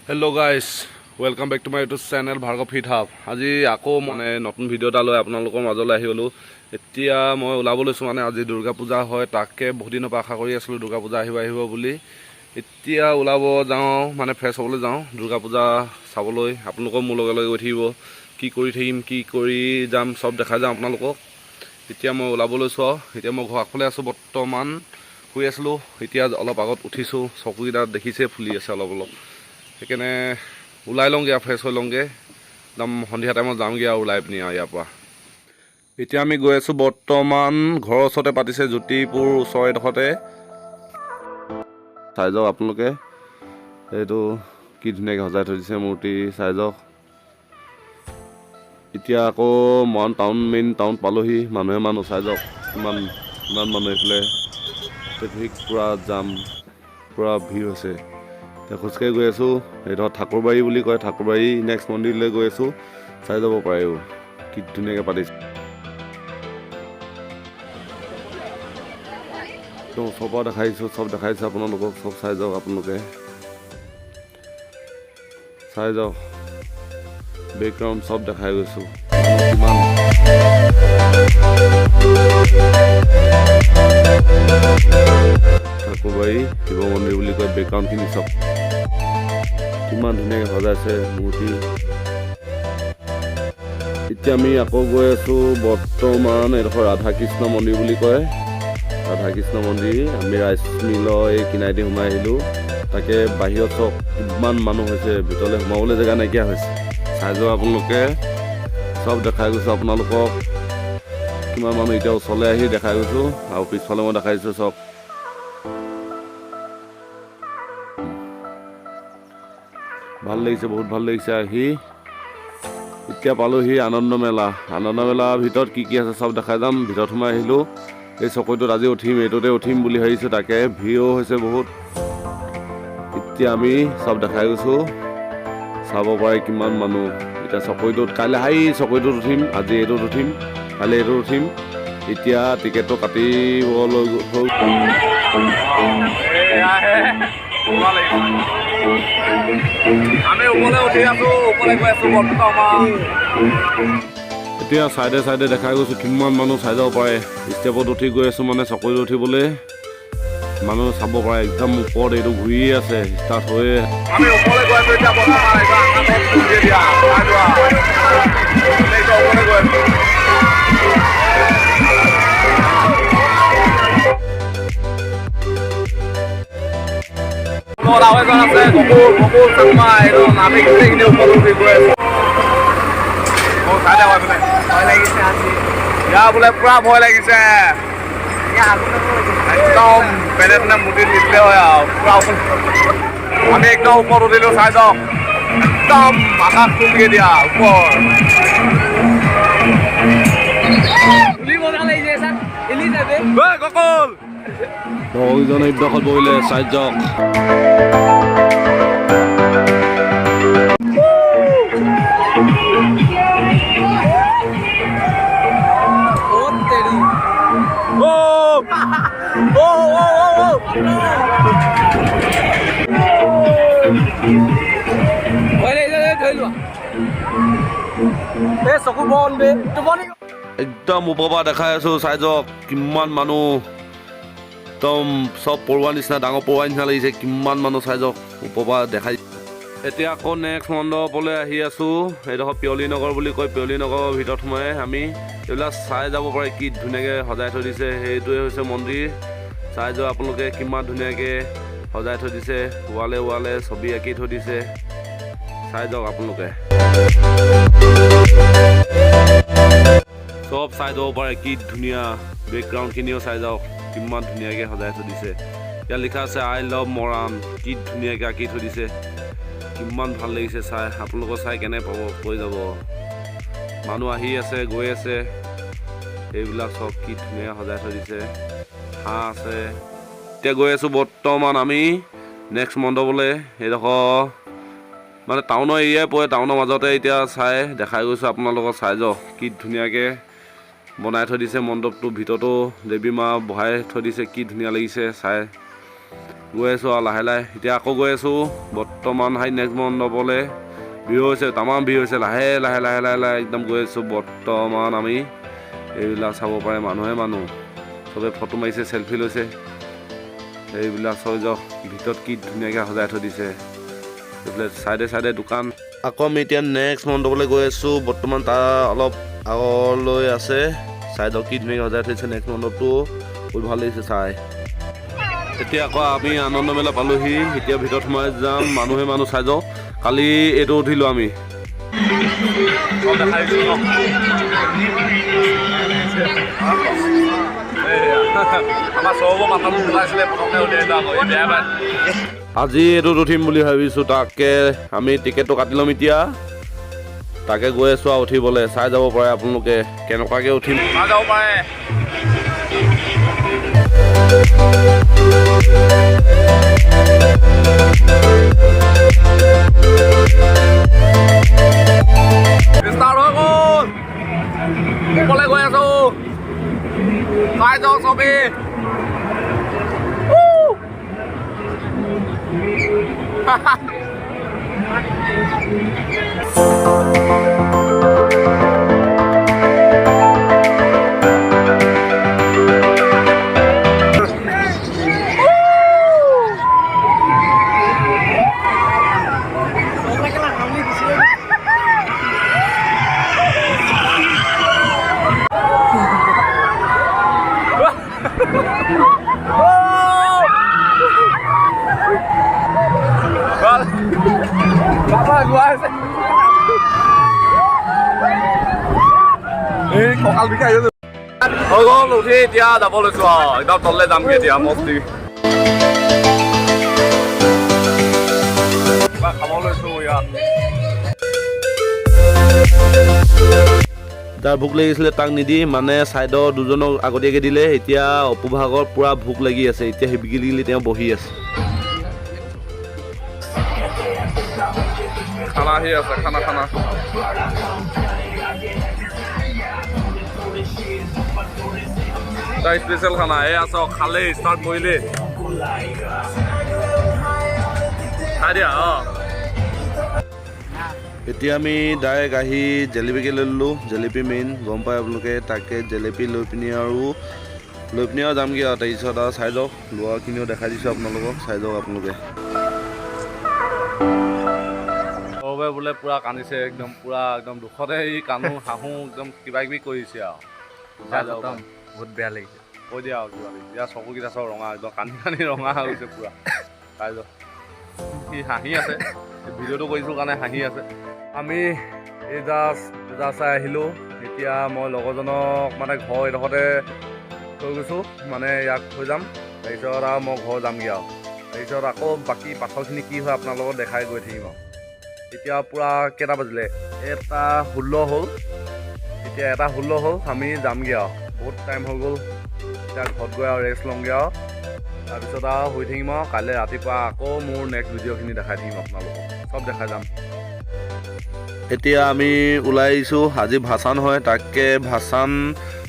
Hello guys, welcome back to my YouTube channel Bhargav fit hub. আজি আকৌ মানে নতুন ভিডিঅ' এটা লৈ আপোনালোকৰ মাজলৈ আহি গ'লোঁ। এতিয়া মই ওলাব লৈছোঁ, মানে আজি দুৰ্গা পূজা হয়। তাকে বহুত দিনৰ পৰা আশা কৰি আছিলোঁ দুৰ্গা পূজা আহিব আহিব বুলি। এতিয়া ওলাব যাওঁ, মানে ফ্ৰেছ হ'বলৈ যাওঁ দুৰ্গা পূজা চাবলৈ। আপোনালোকেও মোৰ লগে লগে গৈ থাকিব। কি কৰি থাকিম, কি কৰি যাম, চব দেখাই যাম আপোনালোকক। এতিয়া মই ওলাব লৈছোঁ আৰু এতিয়া মই ঘৰ আগফালে আছোঁ বৰ্তমান। শুই আছিলোঁ, এতিয়া অলপ আগত উঠিছোঁ। চকুকেইটা দেখিছে ফুলি আছে অলপ অলপ, সেইকাৰণে ওলাই লওঁগৈ আৰু ফ্ৰেছ হৈ লওঁগৈ। একদম সন্ধিয়া টাইমত যামগৈ আৰু ওলাই পিনি আৰু ইয়াৰ পৰা। এতিয়া আমি গৈ আছোঁ বৰ্তমান, ঘৰৰ ওচৰতে পাতিছে, জ্যোতিপুৰ ওচৰ এডোখৰতে। চাই যাওক আপোনালোকে, এইটো কি ধুনীয়াকৈ সজাই থৈ দিছে মূৰ্তি, চাই যাওক। এতিয়া আকৌ মৰাণ টাউন, মেইন টাউন পালোহি। মানুহে মানুহ, চাই যাওক কিমান কিমান মানুহ। এইফালে ট্ৰেফিক পূৰা জাম, পূৰা ভিৰ হৈছে। এতিয়া খোজকাঢ়ি গৈ আছোঁ। এইডোখৰ ঠাকুৰবাৰী বুলি কয়, ঠাকুৰবাৰী নেক্সট মন্দিৰলৈ গৈ আছোঁ। চাই যাব পাৰিব কি ধুনীয়াকৈ পাতিছে। একদম ওচৰৰ পৰা দেখাই দিছোঁ, চব দেখাইছোঁ আপোনালোকক। চব চাই যাওক আপোনালোকে, চাই যাওক। বেকগ্ৰাউণ্ড চব দেখাই গৈছোঁ, কিমান। ঠাকুৰবাৰী শিৱ মন্দিৰ বুলি কয়। বেকগ্ৰাউণ্ডখিনি চব কিমান ধুনীয়াকৈ সজাইছে মূৰ্তি। এতিয়া আমি আকৌ গৈ আছোঁ বৰ্তমান, এইডোখৰ ৰাধা কৃষ্ণ মন্দিৰ বুলি কয়, ৰাধা কৃষ্ণ মন্দিৰ। আমি ৰাইচ মিলৰ এই কিনাৰেদি সোমাই আহিলোঁ। তাকে বাহিৰত চব কিমান মানুহ হৈছে, ভিতৰলৈ সোমাবলৈ জেগা নাইকিয়া হৈছে। চাই যাওক আপোনালোকে, চব দেখাই গৈছোঁ আপোনালোকক কিমান মানুহ। এতিয়া ওচৰলৈ আহি দেখাই গৈছোঁ আৰু পিছফালে মই দেখাই দিছোঁ চব। ভাল লাগিছে, বহুত ভাল লাগিছে আহি। এতিয়া পালোহি আনন্দ মেলা। আনন্দ মেলাৰ ভিতৰত কি কি আছে চব দেখাই যাম। ভিতৰত সোমাই আহিলোঁ। এই চকৰিটোত আজি উঠিম, এইটোতে উঠিম বুলি ভাবিছোঁ। তাকে ভিৰো হৈছে বহুত। এতিয়া আমি চব দেখাই গৈছোঁ, চাব পাৰে কিমান মানুহ। এতিয়া চকৰিটোত কাইলৈ হাই চকৰিটোত উঠিম, আজি এইটোত উঠিম, কাইলৈ এইটোত উঠিম। এতিয়া টিকেটটো কাটিবলৈ হৈ এয়াহে মজা লাগিছে। আমি ওপৰলৈ উঠি আছো, ওপৰলৈ গৈ আছো বৰ্তমান। এতিয়া চাইডে চাইডে দেখাই গৈছোঁ কিমান মানুহ, চাই যাব পাৰে। ষ্টেপত উঠি গৈ আছোঁ, মানে চকৰিত উঠিবলৈ মানুহ চাব পাৰে। একদম ওপৰত এইটো ঘূৰিয়ে আছে, ষ্টাৰ্ট হৈয়ে। আমি ওপৰলৈ গৈ আছো এতিয়া বৰ্তমান। এইটো আকাশত ঘূৰিয়ে দিয়া, চাই যোৱা। আমি এতিয়া ওপৰলৈ গৈ আছো। লগত আৰু এজন আছে, গকুল, গকুল চাকমা। এইজন আমি গোটেইখিনি ওপৰত উঠি গৈ আছো। অ, চাই থাক এইফালে। ভয় লাগিছে আজি। ইয়াৰ বোলে পুৰা ভয় লাগিছে। একদম পেনে তেনে মুটি নিদিলে হয় আৰু পুৰা ওপৰত। আমি একদম ওপৰত উঠিলো, চাই যাওক। একদম আকাশ চুমকি দিয়া ওপৰ। পুলি মজা লাগিছে ছাৰ, এলি যাবে। ঐ গকুল। লগৰকেইজনে এইডোখৰত বহিলে, চাই যাওক। বহুত তেৰি। ও ও ও ও ও। ভয় লাগিছে, ধৰি লোৱা। এই চকু বন বে, টোপনি। একদম ওপৰৰ পৰা দেখাই আছোঁ, চাই যাওক কিমান মানুহ। একদম চব পৰুৱা নিচিনা, ডাঙৰ পৰুৱা নিচিনা লাগিছে। কিমান মানুহ চাই যাওক ওপৰৰ পৰা দেখাই। এতিয়া আকৌ নেক্সট মণ্ডপলৈ আহি আছোঁ। এইডোখৰ পিয়লি নগৰ বুলি কয়। পিয়লি নগৰৰ ভিতৰত সোমাই আমি এইবিলাক চাই যাব পাৰে, কি ধুনীয়াকৈ সজাই থৈ দিছে। সেইটোৱে হৈছে মন্দিৰ। চাই যাওক আপোনালোকে কিমান ধুনীয়াকৈ সজাই থৈ দিছে, ৱালে ৱালে ছবি আঁকি থৈ দিছে। চাই যাওক আপোনালোকে, চব চাই যাব পাৰে। কি ধুনীয়া বেকগ্ৰাউণ্ডখিনিও চাই যাওক, কিমান ধুনীয়াকৈ সজাই থৈ দিছে। ইয়াত লিখা আছে আই লাভ মৰাণ। কি ধুনীয়াকৈ আঁকি থৈ দিছে, কিমান ভাল লাগিছে চাই। আপোনালোকৰ চাই কেনে পাব কৈ যাব। মানুহ আহি আছে, গৈ আছে। এইবিলাক চব কি ধুনীয়া সজাই থৈ দিছে। হাঁহ আছে। এতিয়া গৈ আছোঁ বৰ্তমান আমি নেক্সট মণ্ডপলৈ। সেইডোখৰ মানে টাউনৰ এৰিয়াই পৰে, টাউনৰ মাজতে। এতিয়া চাই দেখাই গৈছোঁ আপোনালোকক, চাই যাওক কি ধুনীয়াকৈ বনাই থৈ দিছে মণ্ডপটো। ভিতৰতো দেৱী মা বহাই থৈ দিছে, কি ধুনীয়া লাগিছে চাই। গৈ আছোঁ আৰু লাহে লাহে। এতিয়া আকৌ গৈ আছোঁ বৰ্তমান হাই নেক্সট মণ্ডপলৈ। ভিৰ হৈছে, তামাম ভিৰ হৈছে। লাহে লাহে লাহে লাহে লাহে একদম গৈ আছোঁ বৰ্তমান আমি। এইবিলাক চাব পাৰে, মানুহে মানুহ, চবে ফটো মাৰিছে, চেলফি লৈছে। এইবিলাক চাই যাওক, ভিতৰত কি ধুনীয়াকৈ সজাই থৈ দিছে। এইফালে চাইডে চাইডে দোকান। আকৌ আমি এতিয়া নেক্সট মণ্ডপলৈ গৈ আছোঁ বৰ্তমান, তাৰ অলপ আগলৈ আছে। চাই যাওক কি ধুনীয়াকৈ সজাই থৈছে নেক্সট মণ্ডপটো, বহুত ভাল লাগিছে চাই। এতিয়া আকৌ আমি আনন্দ মেলা পালোহি। এতিয়া ভিতৰত সোমাই যাম, মানুহে মানুহ, চাই যাওক। কালি এইটো উঠিলোঁ আমি। চব দেখাই দিছোঁ ন। এইয়া, আমাৰ সৌৰভৰ মাথাটো ওলাইছিলে প্ৰথমতে, উলিয়াই দিলোঁ আকৌ, ই বেয়া পায়। আজি এইটোত উঠিম বুলি ভাবিছোঁ, তাকে আমি টিকেটটো কাটি ল'ম এতিয়া। তাকে গৈ আছোঁ আৰু উঠিবলৈ। চাই যাব পাৰে আপোনালোকে কেনেকুৱাকৈ উঠিম। চাই যাব পাৰে। ষ্টাৰ্ট হৈ গ'ল, ওপৰলৈ গৈ আছো, চাই যাওক চবেই। বাবা যোৱা আছে। এই কঁকাল বিষাই গৈছে। হৈ গ'ল উঠি, এতিয়া যাব লৈছো আৰু একদম তললৈ যামগৈ এতিয়া। মস্তি কিবা খাব লৈছো ইয়াত। যাৰ ভোক লাগিছিলে তাক নিদি মানে ছাইডৰ দুজনক আগতীয়াকৈ দিলে। এতিয়া অপুভাগৰ পূৰা ভোক লাগি আছে, এতিয়া হিবিগিলি গিলি তেওঁ বহি আছে। খানা আহি আছে, খানা খানা। তাৰ স্পেচিয়েল খানা এই আছ, খালেই ষ্টাৰ্ট কৰিলেই, খাই দিয়া। অঁ। এতিয়া আমি ডাইৰেক্ট আহি জেলেপীকে লৈ ল'লোঁ। জেলেপী মেইন, গম পাই আপোনালোকে। তাকে জেলেপী লৈ পিনি আৰু যামগৈ আৰু তাৰপিছত আৰু চাই যাওক, লোৱাখিনিও দেখাই দিছোঁ আপোনালোকক, চাই যাওক আপোনালোকে। সৌৰভে বোলে পূৰা কান্দিছে একদম, পূৰা একদম দুখতে ই কান্দো হাঁহো একদম কিবা কিবি কৰিছে আৰু। চাই যাওক। বহুত বেয়া লাগিছে। কৈ দিয়া আৰু কিবা কিবি। এতিয়া চকুকেইটা চব ৰঙা, একদম কান্দি কান্দি ৰঙা হৈ গৈছে পূৰা। চাই যাওক, সি হাঁহি আছে, ভিডিঅ'টো কৰিছোঁ কাৰণে হাঁহি আছে। আমি এই জাষ্ট পূজা চাই আহিলোঁ। এতিয়া মই লগৰজনক মানে ঘৰ এইডোখৰতে থৈ গৈছোঁ, মানে ইয়াক থৈ যাম, তাৰপিছত আৰু মই ঘৰ যামগৈ আৰু তাৰপিছত আকৌ বাকী পাছৰখিনি কি হয় আপোনালোকক দেখাই গৈ থাকিম। আৰু এতিয়া পূৰা কেইটা বাজিলে? 1:16 হ'ল। এতিয়া 1:16 হ'ল, আমি যামগৈ আৰু বহুত টাইম হৈ গ'ল। এতিয়া ঘৰত গৈ আৰু ৰেষ্ট ল'মগৈ আৰু তাৰপিছত আৰু শুই থাকিম আৰু কাইলৈ ৰাতিপুৱা আকৌ মোৰ নেক্সট ভিডিঅ'খিনি দেখাই থাকিম আপোনালোকক, চব দেখাই যাম। এতিয়া আমি ওলাই আহিছোঁ। আজি ভাচান হয়, তাকে ভাচান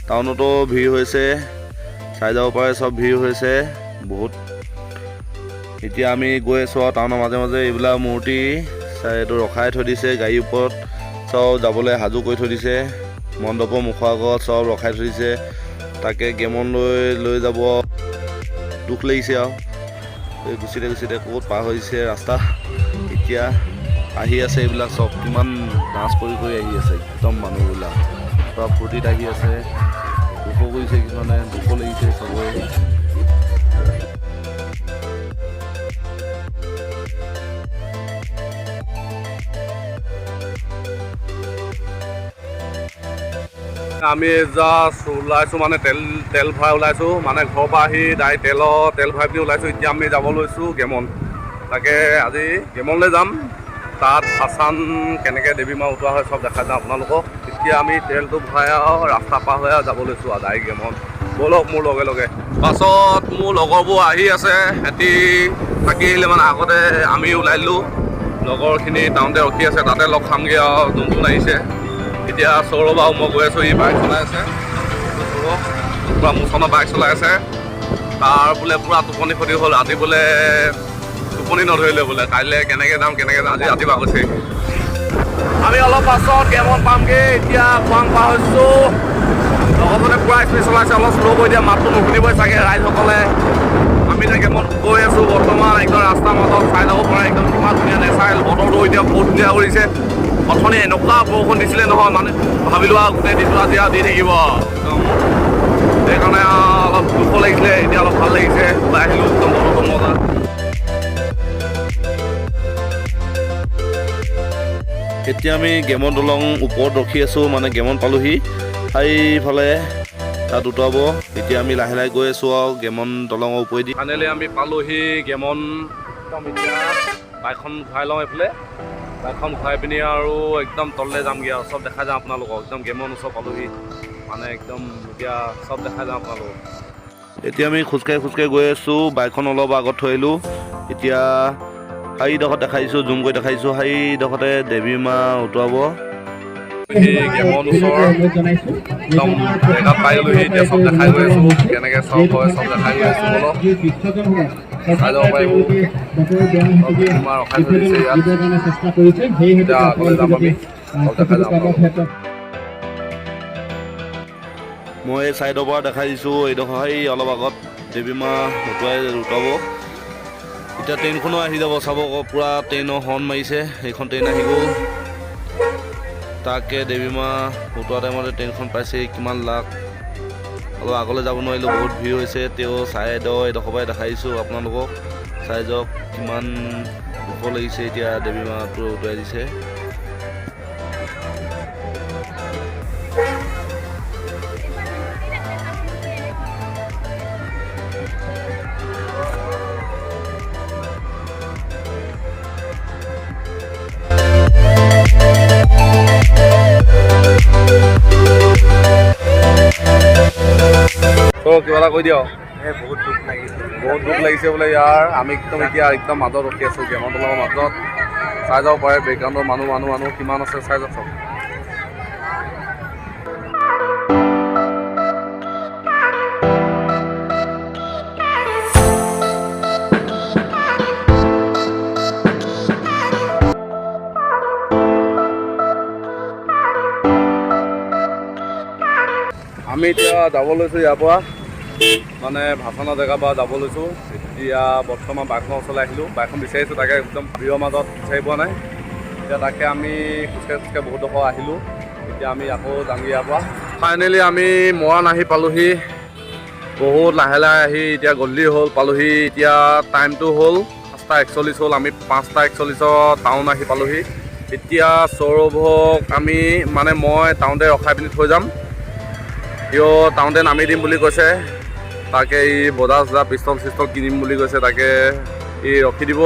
টাউনতো ভিৰ হৈছে, চাই যাব পাৰে, চব ভিৰ হৈছে বহুত। এতিয়া আমি গৈ আছোঁ আৰু টাউনৰ মাজে মাজে এইবিলাক মূৰ্তি চাই এইটো ৰখাই থৈ দিছে, গাড়ীৰ ওপৰত চব যাবলৈ সাজু কৰি থৈ দিছে, মণ্ডপৰ মুখৰ আগত চব ৰখাই থৈ দিছে। তাকে গেমন লৈ লৈ যাব। দুখ লাগিছে আৰু এই গুচিতে গুচিতে ক'ত পাৰ হৈছে ৰাস্তা। এতিয়া আহি আছে এইবিলাক চব, কিমান নাচ কৰি কৰি আহি আছে একদম, মানুহবিলাক পূৰা ফূৰ্তিত আহি আছে, দুখো কৰিছে কিছুমানে, দুখো লাগিছে চবৰে। আমি জাষ্ট ওলাইছোঁ, মানে তেল তেল ভৰাই ওলাইছোঁ, মানে ঘৰৰ পৰা আহি ডাইৰেক্ট তেল ভৰাই পিনি ওলাইছোঁ। এতিয়া আমি যাব লৈছোঁ গেমন। তাকে আজি গেমনলৈ যাম, তাত ভাচান কেনেকৈ দেৱী মা উঠোৱা হয় চব দেখাই যাম আপোনালোকক। এতিয়া আমি তেলটো ভৰাই আৰু ৰাস্তা পাৰ হৈ আৰু যাব লৈছোঁ আৰু ডাইৰেক্ট গেমন। ব'লক মোৰ লগে লগে। পাছত মোৰ লগৰবোৰ আহি আছে, সিহঁতি থাকি আহিলে, মানে আগতে আমি ওলাই দিলোঁ। লগৰখিনি টাউনতে ৰখি আছে, তাতে লগ খামগৈ আৰু যোন যোন আহিছে। এতিয়া সৌৰভ আৰু মই গৈ আছোঁ, ই বাইক চলাই আছে। সৌৰভ পূৰা মোচনৰ বাইক চলাই আছে। তাৰ বোলে পূৰা টোপনি ক্ষতি হ'ল, ৰাতি বোলে টোপনি নধৰিলে বোলে, কাইলৈ কেনেকৈ যাম কেনেকৈ যাম, আজি ৰাতিপুৱা কৈছে। আমি অলপ পাছত গেমত পামগৈ, এতিয়া খোৱাং পাৰ হৈছোঁ। লগৰজনে পূৰা স্পীড চলাইছে, অলপ শ্ল' কৰি দিয়া, মাতটো নুশুনিবই চাগে ৰাইজসকলে। আমি এতিয়া গেমত গৈ আছোঁ বৰ্তমান, একদম ৰাস্তাৰ মাজত চাই যাব পাৰে, একদম কিমান ধুনীয়া নেচাৰেল। বতৰটো এতিয়া বহুত ধুনীয়া কৰিছে। অথনি এনেকুৱা বৰষুণ দিছিলে নহয়, মানে ভাবিলোঁ আৰু গোটেই দিনটো আজি আৰু দি থাকিব একদম, সেইকাৰণে অলপ দুখো লাগিছিলে, এতিয়া অলপ ভাল লাগিছে, ওলাই আহিলোঁ, একদম বতৰটো মজা। এতিয়া আমি গেমন দলং ওপৰত ৰখি আছোঁ, মানে গেমন পালোহি, সেইফালে তাত উঠাব। এতিয়া আমি লাহে লাহে গৈ আছোঁ আৰু গেমন দলঙৰ ওপৰেদি। ফাইনেলি আমি পালোহি গেমন একদম। এতিয়া বাইকখন ঘূৰাই লওঁ এইফালে, বাইকখন ঘূৰাই পিনি আৰু একদম তললৈ যামগৈ আৰু চব দেখাই যাম আপোনালোকক। একদম গেমন ওচৰ পালোহি, মানে একদম এতিয়া চব দেখাই যাম আপোনালোকক। এতিয়া আমি খোজকাঢ়ি খোজকাঢ়ি গৈ আছোঁ, বাইকখন অলপ আগত থৈ আহিলোঁ। এতিয়া সেইডোখৰত দেখাই দিছোঁ, জুম কৰি দেখাই দিছোঁ, সেইডোখৰতে দেৱী মা উটুৱাব। সেই গেমন ওচৰ একদম জেগাত পাই গ'লোহি, এতিয়া চব দেখাই গৈ আছোঁ, কেনেকৈ চব হয় চব দেখাই গৈ আছোঁ। বলক চাই যাব পাৰিব। তোমাৰ ৰখাই থৈ দিছে ইয়াত, এতিয়া আগলৈ যাম আমি, চব দেখাই যাম আপোনালোকক। মই এই ছাইডৰ পৰা দেখাই দিছোঁ, এইডোখৰ সেই অলপ আগত দেৱী মা উটুৱাই উটাব। এতিয়া ট্ৰেইনখনো আহি যাব, চাব আকৌ পূৰা ট্ৰেইনৰ হৰ্ণ মাৰিছে, সেইখন ট্ৰেইন আহি গ'ল। তাকে দেৱী মা উটোৱা টাইমতে ট্ৰেইনখন পাইছে, কিমান লাখ। অলপ আগলৈ যাব নোৱাৰিলোঁ, বহুত ভিৰ হৈছে। তেওঁ চাইডৰ এইডোখৰ পৰাই দেখাই দিছোঁ আপোনালোকক, চাই যাওক কিমান দুখ লাগিছে। এতিয়া দেৱী মাটো উটুৱাই দিছে। তো কিবা এটা কৈ দিয়ক। বহুত দুখ লাগিছে, বহুত দুখ লাগিছে বোলে ইয়াৰ। আমি একদম এতিয়া একদম মাজত ৰখি আছোঁ, গেমৰ দলঙৰ মাজত, চাই যাব পাৰে। বেকগ্ৰাউণ্ডৰ মানুহ মানুহ মানুহ কিমান আছে চাই যাওক চব। আমি এতিয়া যাব লৈছোঁ ইয়াৰ পৰা, মানে ভাচনৰ জেগাৰ পৰা যাব লৈছোঁ। এতিয়া বৰ্তমান বাইকখনৰ ওচৰলৈ আহিলোঁ, বাইকখন বিচাৰিছোঁ, তাকে একদম ভিৰৰ মাজত বিচাৰি পোৱা নাই। এতিয়া তাকে আমি খোজকাঢ়ি খোজকাঢ়ি বহুত ডোখৰ আহিলোঁ, এতিয়া আমি আকৌ যামগৈ ইয়াৰ পৰা। ফাইনেলি আমি মৰাণ আহি পালোহি, বহুত লাহে লাহে আহি এতিয়া গধূলি হ'ল পালোহি। এতিয়া টাইমটো হ'ল 5:41 হ'ল, আমি 5:41 টাউন আহি পালোহি। এতিয়া সৌৰভক আমি মানে মই টাউনতে ৰখাই পিনি থৈ যাম, সিও টাউনতে নামি দিম বুলি কৈছে। তাকে ই বজাৰ চজাৰ পিষ্টল চিষ্টল কিনিম বুলি কৈছে, তাকে ই ৰখি দিব।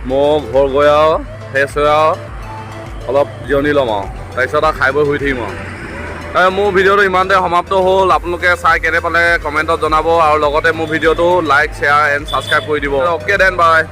মই ঘৰ গৈ আৰু ফ্ৰেছ হৈ আৰু অলপ জিৰণি ল'ম আৰু তাৰপিছত আৰু খাই বৈ শুই থাকিম আৰু। মোৰ ভিডিঅ'টো ইমানতে সমাপ্ত হ'ল। আপোনালোকে চাই কেনে পালে কমেণ্টত জনাব, আৰু লগতে মোৰ ভিডিঅ'টো লাইক শ্বেয়াৰ এণ্ড ছাবস্ক্ৰাইব কৰি দিব। Okay then, bye.